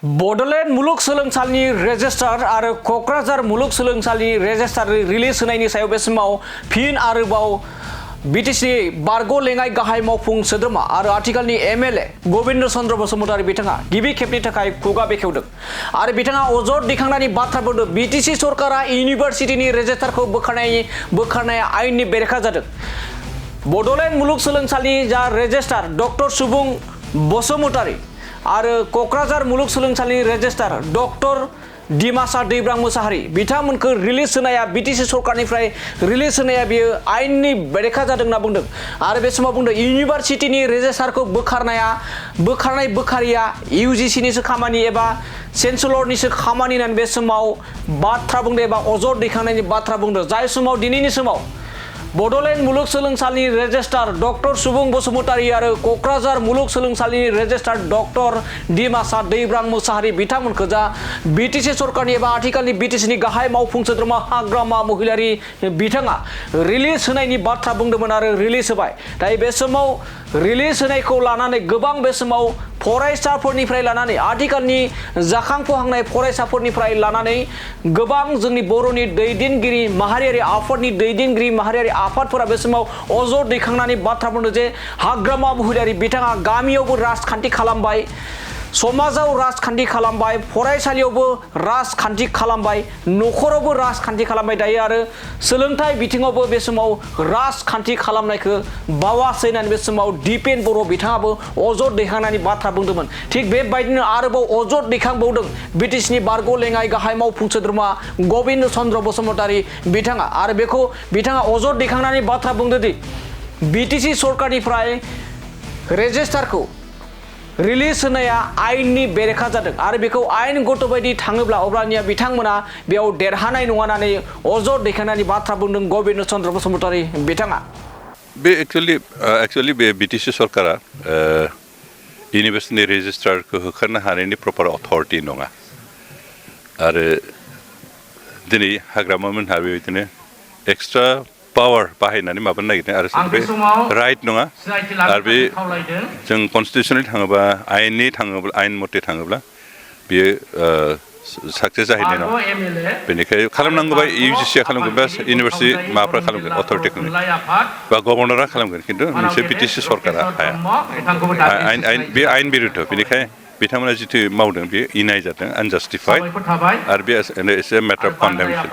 बड'लेण्ड मुलुगसोलोंसालिनि रेजिस्टार आरो क'क्राझार मुलुगसोलोंसालिनि रेजिस्टार रिलिज होनायनि सायाव बे समाव फिन आरोबाव BTC बारग' लेङाइ गाहाय मावफुं सोद्रोमा आरो आथिखालनि MLA गबिन्द चन्द्र बसुमतारी बिथाङा गिबि खेबनि थाखाय खुगा बेखेवदों आरो बिथाङा अजद दैखांनायनि बाथ्रा बुंदों। BTC सरकारा इउनिभार्सिटिनि रेजिस्टारखौ बोखारनाया आयेननि बेरेखा जादों। बड'लेण्ड मुलुगसोलोंसालिनि जा रेजिस्टार डक्टर सुबुं बसुमतारी आरो क'क्राझार मुलुगसोलोंसालिनि रेजिस्टार डक्टर डिमासा दैब्रां मोसाहारि बिथांमोनखौ रिलिज होनाया BTC सरकारनिफ्राय रिलिज होनाया बेयो आयेननि बेरेखा जादों होनना बुंदों आरो बे समाव बुंदों इउनिभार्सिटिनि रेजिस्टारखौ बोखारिया UGCनिसो खामानि एबा चेन्सेलरनिसो खामानि होननानै बे समाव बाथ्रा बुंदों एबा अजद दैखांनायनि बाथ्रा बुंदों। जाय समाव दिनैनि समाव बड'लेण्ड मुलुगसोलोंसालिनि रेजिस्टार डक्टर सुबुं बसुमतारी आरो क'क्राझार मुलुगसोलोंसालिनि रेजिस्टार डक्टर डिमासा दैब्रां मोसाहारि बिथांमोनखौ जा BTC सरकारनि एबा आथिखालनि BTCनि गाहाय मावफुं सोद्रोमा हाग्रामा महिलारि बिथाङा रिलिज होनायनि बाथ्रा बुंदोंमोन आरो रिलिज होबाय। दायो बे समाव रिलिज होनायखौ लानानै गोबां बे समाव फरायसाफोरनिफ्राय लानानै आथिखालनि जाखांफुहांनाय फरायसाफोरनिफ्राय लानानै गोबां जोंनि बर'नि दैदेनगिरि माहारियारि आफादनि दैदेनगिरि माहारियारि आफादफोरा बे समाव अजद दैखांनानै बाथ्रा बुंदों जे हाग्रामा महिलारि बिथाङा गामियावबो राजखान्थि खालामबाय, समाजाव राजखान्थि खालामबाय, फरायसालियावबो राजखान्थि खालामबाय, न'खरावबो राजखान्थि खालामबाय, दायो आरो सोलोंथाइ बिथिङावबो बे समाव राजखान्थि खालामनायखौ बावासै होननानै बे समाव दिपेन बर' बिथाङाबो अजद दैखांनायनि बाथ्रा बुंदोंमोन। थिग बेबायदिनो आरोबाव अजद दैखांबावदों BTCनि बारग' लेङाइ गाहाय मावफुं सोद्रोमा गबिन्द चन्द्र बसुमतारी बिथाङा आरो बेखौ बिथाङा अजद दैखांनानै बाथ्रा बुंदोंदि BTC सरकारनिफ्राय रेजिस्टारखौ रिलिज होनाया आयेननि बेरेखा जादों आरो बेखौ आयेन गथ' बायदि थाङोब्ला अब्लानिया बिथांमोना बेयाव देरहानाय नङा होननानै अजद दैखांनायनि बाथ्रा बुंदों गबिन्द चन्द्र बसुमतारी बिथाङा। बे एक्चुअलि बे BTC सरकारा इउनिभार्सिटिनि रेजिस्ट्रारखौ होखारनो हानायनि प्रपार अथरिटि नङा आरो दिनै हाग्रामा मोनहा बेबायदिनो एक्सट्रा पावार बाहायनानै माबानो नागिरदों आरो बे राइट नङा आरो बे जों कनस्टिटिउसननि थाङोबा आयेन मथे थाङोब्ला बेयो साक्सेस जाहैनाय नङा। बेनिखायनो खालामनांगौबा UGCआ खालामगोन बा इउनिभार्सिटि माबाफ्रा खालामगोन अथरिटिखौ बा गभर्नरा खालामगोन खिन्थु मोनसे BTC सरकारा हाया। बे आयेन बिरुद्ध बेनिखायनो बिथांमोना जिथु मावदों बेयो इनाय जादों आनजास्टिफाइड आरो बे एसे मेटार अफ कन्डेमनेसन।